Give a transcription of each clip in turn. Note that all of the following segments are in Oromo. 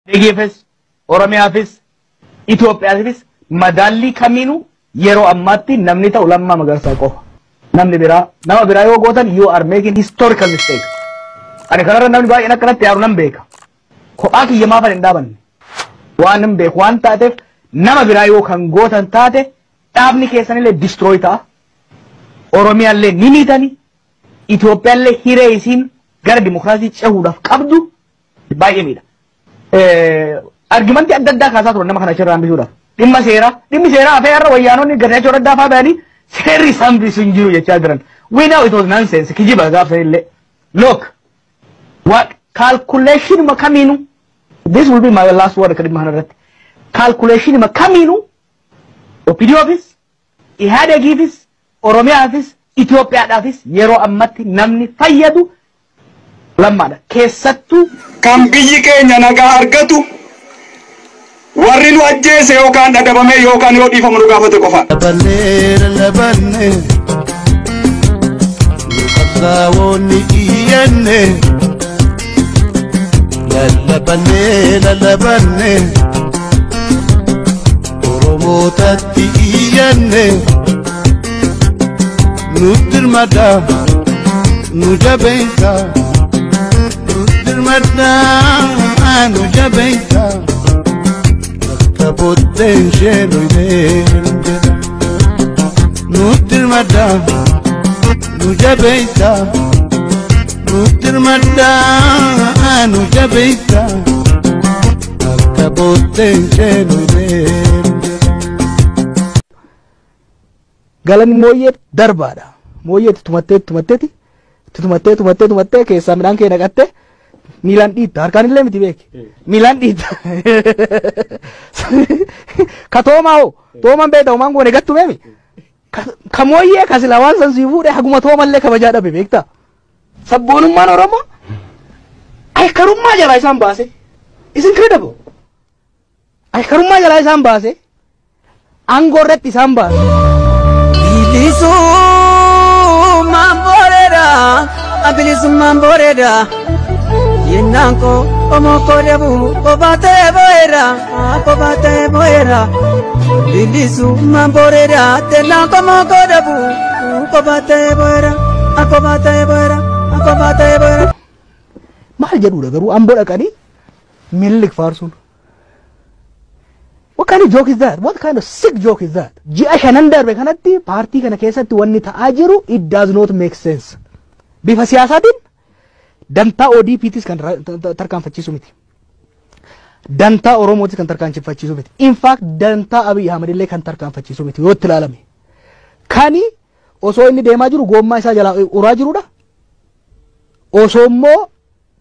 Dhigeefis, Oromiyaafis, Itoophiyaafis madaallii kamiinuu yeroo ammaatti namni ta'u Lammaa Magarsaa qofa. Namni biraa nama biraa yoo gootan, you are making historical mistake. Ani kanarra namni baay'een akkanatti yaaru nan beeka. Kophaa kiyya maafan hin dhaabanne. Waan hin beeku waan taateef, nama biraa yoo kan gootan taate, dhaabni keessanillee destroy ta'a. Oromiyaallee ni miitani. Itoophiyaallee hiree isiin gara dimokiraasii cehuudhaaf qabdu baay'ee miidha. Argumentii adda addaa kaasaa turan nama kana achirraa hambisuudhaaf. Dhimma seeraa, dhimmi seeraa hafee, har'a wayyaanonni Getaachoo Raddaa fa'aa bayanii seerri isaan hambisu hin jiru jechaa jiran. We know it was nonsense, kijiba gaafsa illee. Look, what calculation ma kamiinu, this will be my last word dhimma kanarratti. Calculation ma kamiinu OPDOfis, Ihaadegiifis, Oromiyaafis, Itoophiyaadhaafis yeroo ammatti namni fayyadu Lammaadha. Keessattuu kan biyyi keenya nagaa argatu warri nu ajjeese yookaan adabame yookaan yoo dhiifamu nu gaafate qofa. Labanne labanne nu qabsaa'oonni iyyanne, lallabanne lallabanne Oromootatti iyyanne, nu dirmada nu jabeessa, nu dirmada nu jabeessa, akka booddeen ishee nu jedha, nu dirmada nu jabeessa, nu dirmada nu jabeessa, akka booddeen ishee nu jedha. Galanni mooyyee darbaadha. Mooyyee itti tumattee tumatteeti. Itti tumattee tumattee tumattee keessaa midhaan kee naqattee miilaan dhiitta. Harkaan illee miti beeki. Miilaan dhiitta. Ka toomaa hoo, toomaan beekta, homaan goone gattu beemi. Ka mooyyee ka silaa waan san sii fuudhe haguma toomallee kabajaa dhabe beekta. Sabboonummaan Oromoo aykarummaa jalaa isaan baase. Is incredible. Aykarummaa jalaa isaan baase. Aangoo irratti isaan baase. Bilisummaan booreedha, bilisummaan booreedha. Yennaan koo qomoo koo dhabu kophaa ta'ee boo'eera, kophaa ta'ee boo'eera. Bilisummaan booreedha, tennaan qomoo koo dhabu kophaa ta'ee boo'eera, kophaa ta'ee boo'eera, kophaa ta'ee boo'eera. Maal jedhudha garuu Amboo dhaqanii Minilik faarsuun? What kind of joke is that? What kind of sick joke is that? Ji'a 5n darbe kanatti paartii kana keessatti wanni ta'aa jiru, it does not make sense. Bifa siyaasaatiin dantaa ODP'tis kan tarkaanfachiisu miti. Dantaa Oromootis kan tarkaanfachiisu miti. In fact, dantaa Abiy Ahmed illee kan tarkaanfachiisu miti yoo itti ilaalame. Kani osoo inni deemaa jiru goommaa isaa jalaa uraa jirudha. Osoo immoo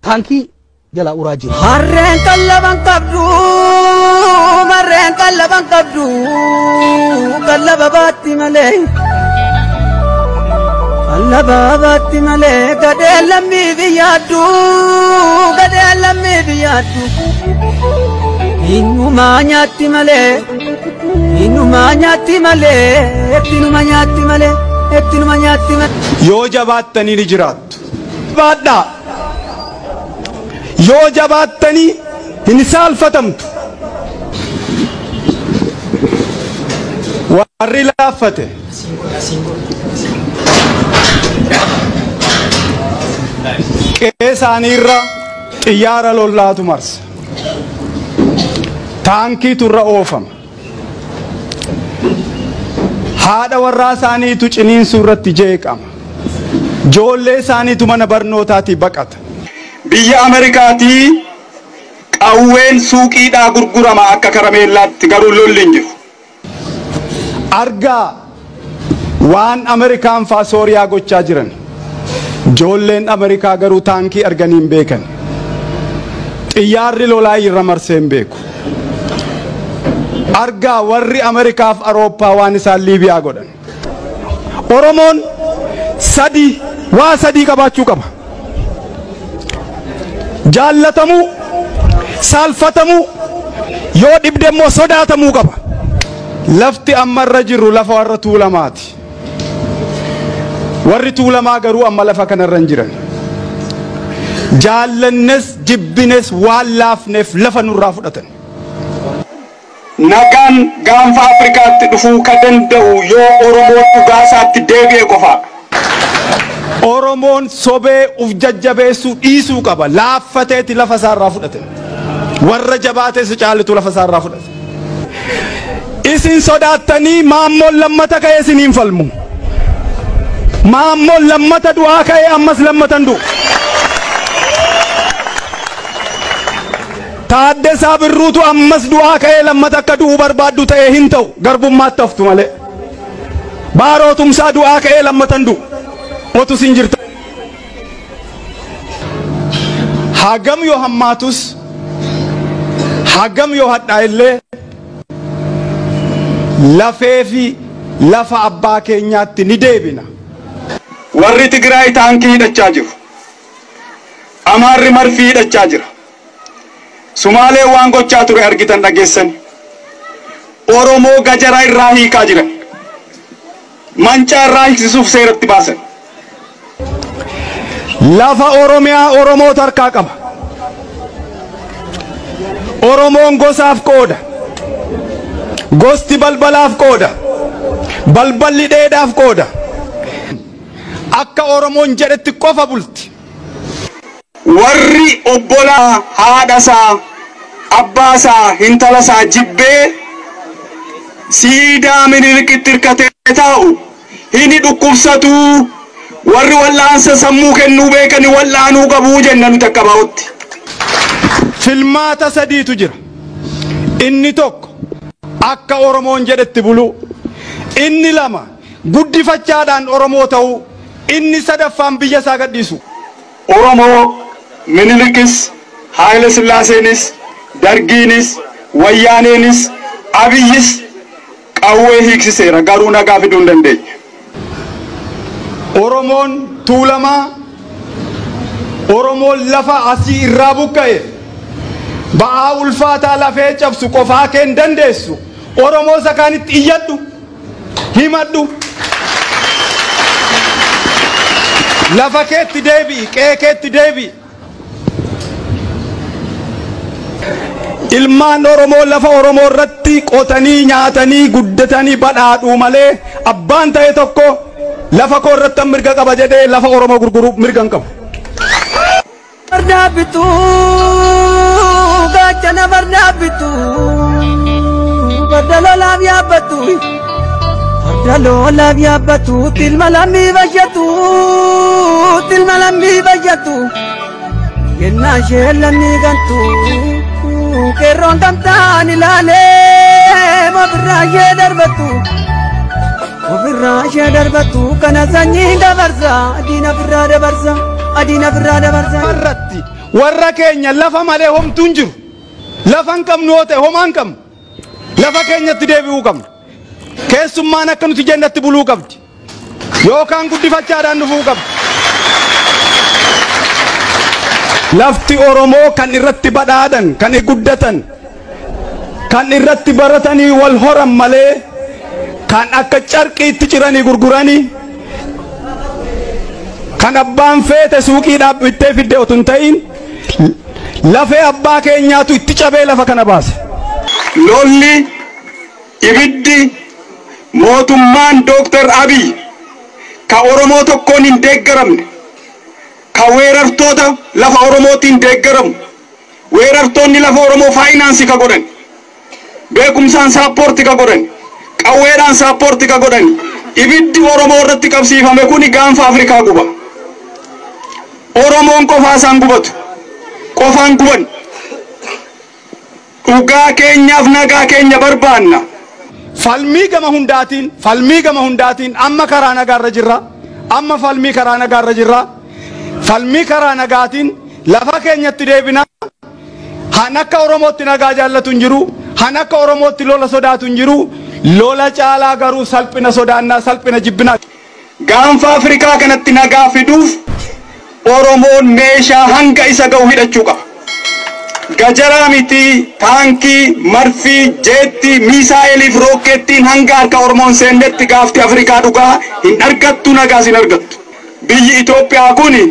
taankii jalaa uraa jiru. Harreen qallaban qabdu, marreen qallaban qabdu, qallaba baatti malee. Qallaba baatti malee, gadheen lammii biyyaaddu, gadheen lammii biyyaaddu. Innumaa nyaatti malee, innumaa nyaatti malee, ettinuma nyaatti malee, ettinuma nyaatti malee. Yoo jabaattanii ni jiraattu. Baadhaa. Yoo jabaattanii hin saalfatamtu. Warri laaffate. Qe'ee isaaniirra xiyyaara lollaatu marsa. Taankiitu irra oofama. Haadha warraa isaaniitu ciniinsuu irratti jeeqama. Ijoollee isaaniitu mana barnootaatii baqata. Biyya Ameerikaatii qawween suuqiidhaa gurgurama akka karameellaatti, garuu lolli hin jiru. Argaa waan Ameerikaan faa Sooriyaa gochaa jiran. Ijoolleen Ameerikaa garuu taankii arganii hin beekan. Xiyyaarri lolaa irra marsee hin beeku. Argaa warri Ameerikaaf Awurooppaa waan isaan Liibiyaa godhan. Oromoon sadii waa sadii qabaachuu qaba. Jaallatamuu, saalfatamuu, yoo dhibde immoo sodaatamuu qaba. Lafti amma irra jirru lafa warra Tuulamaati. Warri Tuulamaa garuu amma lafa kanarra hin jiran. Jaallannes jibbines waan laafneef lafa nurraa fudhatan. Nagaan gaanfa Afrikaatti dhufuu ka danda'u yoo Oromoon dhugaasaatti deebi'e qofaadha. Oromoon sobee uf jajjabeessuu dhiisuu qaba. Laaffateeti lafa isaarraa fudhate. Warra jabaatee si caalitu lafa isaarraa fudhate. Isin sodaattanii maammoon lammata ka'ee isiniin falmu. Maammoon lammata du'aa ka'ee ammas lammatan du'u. Taaddasaa Birruutu ammas du'aa ka'ee lammata akka du'uu barbaaddu ta'ee hin ta'u garbummaatti haftu malee. Baarootumsaa du'aa ka'ee lammatan du'u. Otu sin jirta. Hagam yoo hammaatus hagam yoo hadhaa illee lafee fi lafa abbaa keenyaatti ni deebina. Warri Tigraay taankii hidhachaa jiru. Amaarri marfii hidhachaa jira. Sumaalee waan gochaa ture argitan dhageessan. Oromoo gajaraa irraa hiikaa jiran. Mancaa irraa hiiksisuuf seeratti baasan. Lafa Oromiyaa Oromoo harkaa qaba. Oromoon gosaaf qooda. Gosti balbalaaf qooda. Balballi dheedaaf qooda. Akka Oromoon jedhetti qofa bulti. Warri obbolaa haadhasaa, abbaasaa, intalasaa jibbee siidaa Minilikitti hirkatee taa'u hini dhukkubsatu. Warri wal'aansa sammuu kennuu beekani wal'aanuu qabuu jenna nuti akka baa'utti. Filmaata sadiitu jira. Inni tokko akka Oromoon jedhetti buluu. Inni lama guddifachaadhaan Oromoo ta'uu. Inni sadaffaan biyya isaa gadhiisu. Oromoo Minilikis, Haayile Sillaaseenis, Dargiinis, Wayyaaneenis, Abiyyis qawwee hiiksiseera garuu nagaa fiduu hin dandeenye. Oromoon Tuulamaa, Oromoon lafa asii irraa buqqa'e ba'aa ulfaataa lafee cabsu qofaa kee hin dandeessu. Oromoo isa kaanitti iyyadhu, himadhu. Lafa keetti deebi'i, qe'ee keetti deebi'i. Ilmaan Oromoo lafa Oromoo irratti qotanii nyaatanii guddatanii badhaadhuu malee abbaan ta'e tokko lafa koo irratti mirga qaba jedhee lafa Oromoo gurguruu mirga hin qabu. Fardaa bituu gaachana fardaa bituu farda lolaaf yaabbatu farda lolaaf yaabbatu tilma lammii bayyatu tilma lammii bayyatu yennaa isheen lammii gantu qeerroon gamtaan ilaalee ofirraa ishee darbatu ofirraa ishee darbatu kana sanyiin dabarsa adiin ofirraa dabarsa adiin ofirraa dabarsa. Irratti warra keenya lafa malee homtuu hin jiru. Lafa hin qabnu yoo ta'e homaa hin qabnu. Lafa keenyatti deebi'uu qabna. Keessummaan akka nuti jennatti buluu qabdi. Yookaan guddifachaadhaan dhufuu qabdi. Lafti Oromoo kan irratti badhaadhan, kan guddatan, kan irratti baratanii wal horan malee kan akka carqiitti ciranii gurguranii kan abbaan feete suuqiidhaaf bittee fidde otoo hin ta'in lafee abbaa keenyaatu itti cabee lafa kana baase. Lolli ibiddi mootummaan Dooktar Abiy ka Oromoo tokkoon hin deeggaramne ka weerartoota lafa Oromootiin deeggaramu weerartoonni lafa Oromoo faayinaansii ka godhan beekumsaan saappoorti ka godhan qawweedhaan saappoorti ka godhan ibiddi Oromoo irratti qabsiifame kuni gaanfa Afrikaa guba. Oromoon qofaa isaan gubatu qofaan guban. Dhugaa keenyaaf nagaa keenya barbaanna. Falmii gama hundaatiin, falmii gama hundaatiin amma karaa nagaarra jirra. Amma falmii karaa nagaarra jirra. Falmii karaa nagaatiin lafa keenyatti deebina. Han akka Oromootti nagaa jaallatu hin jiru. Han akka Oromootti lola sodaatu hin jiru. Lola caalaa garuu salphina sodaannaa, salphina jibbinaa. Gaanfa Afrikaa kanatti nagaa fiduuf Oromoon meeshaa hanga isa ga'u hidhachuu qaba. Gajaraa miti, taankii, marfii, jeettii, miisaa'eliif rookkettiin hanga harka Oromoon seennetti gaafti Afrikaa dhugaa hin argattu, nagaas hin argattu. Biyyi Itoophiyaa kuni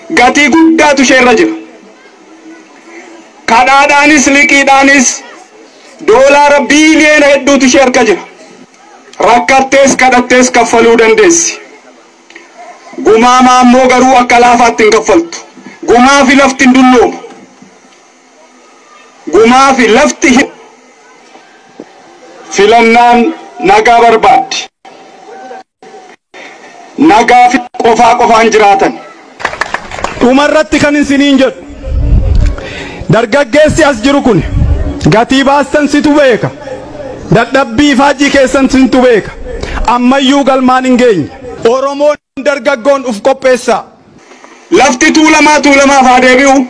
Gatii guddaatu ishee irra jira. Kadhaadhaanis liqiidhaanis doolaara biiliyoona hedduutu ishee harka jira. Rakkattees kadhattees kaffaluu dandeessi. Gumaa ammoo garuu akka laafaatti hin kaffaltu. Gumaa fi lafti hin dulloomu. Gumaa fi lafti filannaan nagaa barbaaddi. Nagaa fi qofaa qofaan jiraatan. Dhumarratti kan isiniin jedhu, dargaggeessi as jiru kun, gatii baastan situ beeka, dadhabbii faajii keessan sintu beeka. Ammayyuu galmaan hin geenye. Oromoon dargaggoon uf qopheessaa. Lafti Tuulamaa Tuulamaaf haa deebi'u.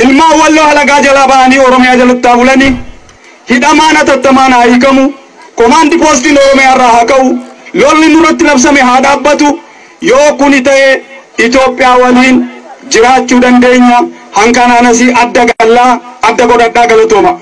Ilmaan Walloo halagaa jalaa ba'anii Oromiyaa jalatti haa bulanii. Hidhamaan hatattamaan haa hiikamu. Komaandi poostiin Oromiyaa irraa haa ka'u. Lolli nurratti labsame haa dhaabbatu. Yoo kuni ta'e Itoophiyaa waliin jiraachuu dandeenya. Hankanaan asii adda gallaa adda godhadhaa, galatooma.